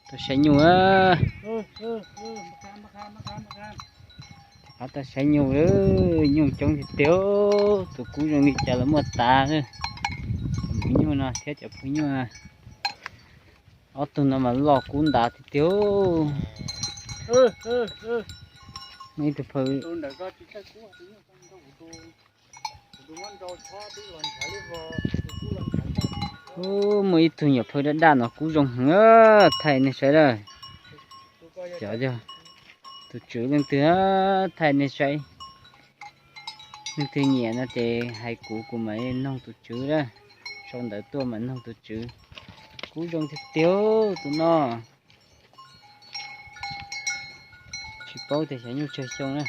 Tau saib nyuj. Qab tau saib nyuj, nyuj coob tiag tiag. Tus kub zoo li cas los muaj tas. Cov nyuj no thiab cov phooj nyuj, ob tug no mas loj kub ntav tiag tiag. Muaj ib tug phaw, muaj ib tug nyuam phaw daj daj no kub zoo heev, thaij nej saib lawm. Cov yog tus tswv leej twg, thaij nej saib. Leej twg nyiam no ces hais kuv, kuv mam li noog tus tswv na. Sau ntawv tuaj mam noog tus tswv. Kub zoo tiag tiag tus no. Tsis paub tias xyov nyuj tsawg xyoo na.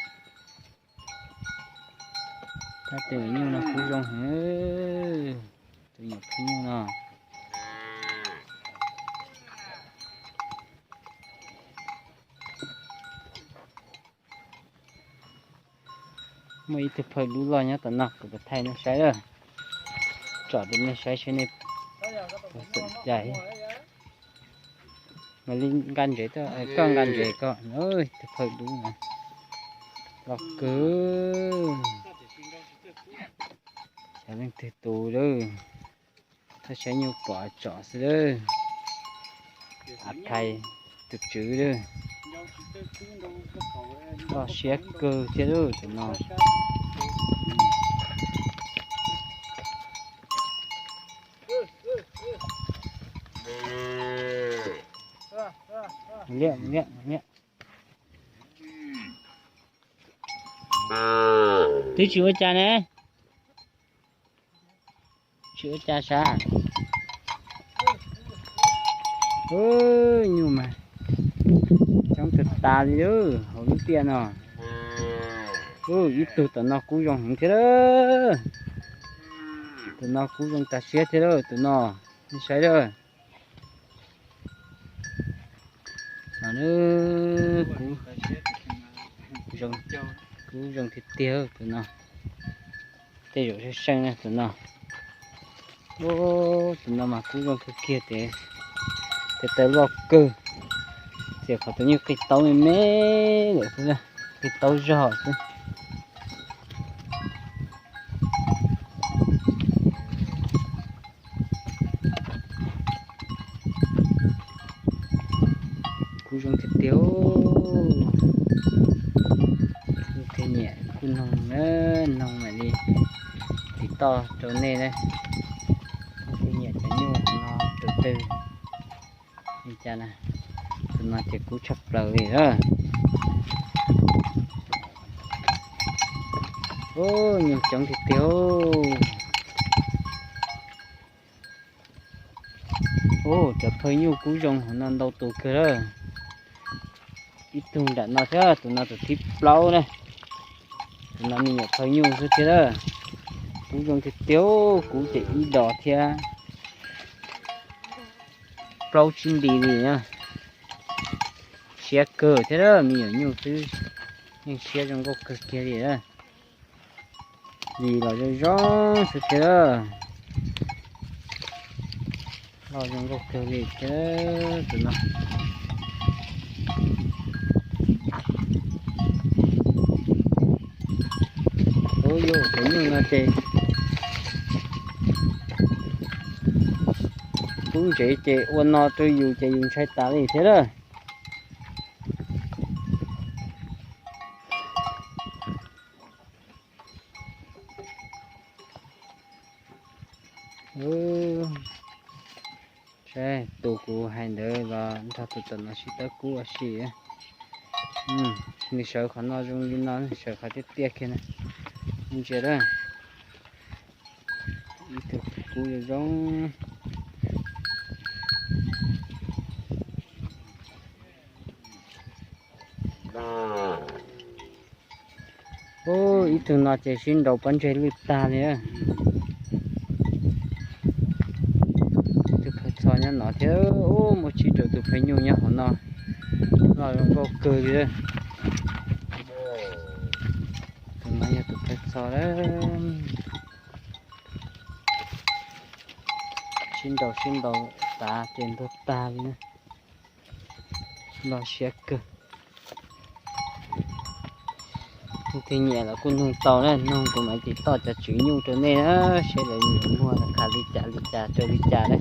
Tab tus nyuj no kub zoo heev. Tus nyuam phooj nyuj no. Muaj ib tug phaw dub loj nyob tom no, kuv thaij nej saib lawm. Tsom rau nej saib seb nej puas xom cai. Mam li nqa ntsev, koj nqa ntsev koj. Tus phaw dub no loj kawg. Xyov leej twg tus lawm. Thaij saib nyuj pom tsom xwb lawm. Av thaiv tus tswv lawm. Loj siab kawg thiab lawm tus no. Liaj, liaj, liaj. Twb tsis ua cas ne. Tsis ua cas sav. Nyuj mas coob tag tas li lawm hauv lub tiaj no. Ib tug tom no kub zoo heev thiab lawm. Tus no kub zoo tas siab thiab lawm tus no. Nej saib lawm. No, kub, kub zoo tiag tiag tus no. Tej zaum seej seej na tus no. Tus no mas kub zoo kawg kiag, tes taw loj kawg. Txias qhov tus nyuj qi taub me me lawm xwb, qi taub zog xwb. Kub zoo tiag tiag. Leej twg nyiam kuj noog na, noog mam li tiv toj rau nej na. Leej twg nyiam cov nyuj no tus twg li cas na, tus no ces kub tshaj plaws li lawm. Nyuj coob tiag tiag. Cov phaw nyuj kub zoo hauv no ntau tus kawg lawm. Ib tug nram no thiab, tus no tus thib plaub na. Tus no me nyuam phaw nyuj xwb thiab lawm. Kub zoo tiag tiag, kub ces ib dos thiab plaub tsib nti li na. Siab kawg thiab lawm, me nyuam nyuj xwb yeej siab zoo nkauj kawg kiag li. Lis los zoo zoo xwb thiab lawm. Loj zoo nkauj kawg li thiab tus no. Ua yus cov nyuj no ces kub ntsev ces ua no rau yus ces yus ntshai tas li thiab lawm. Saib tus kuv hais ntawd los nrog tus tom no sib tawb kub ua si. Nws sawv qhov no zoo li no, nws sawv qhov tiaj tiaj kiag na. Ntsia lawm. Ib tug kub zoo zoo. Ib tug no ces sib nraus pob ntseg lwj tag li. Tus phaw txho nyob no thiab, muaj tsib rau tus phaw nyuj nyob hauv no. Loj zoo nkauj kawg li. Tus no yog tus phaw txho lawm. Sib nraus sib nraus tas ces ntuag tag li na. Loj siab kawg. Leej twg nyiam los kuj nug tau na, nug kuv mam li toj cov tswv nyuj rau nej na, seb lawv nyiam muag los khav li cas li cas rau li cas na.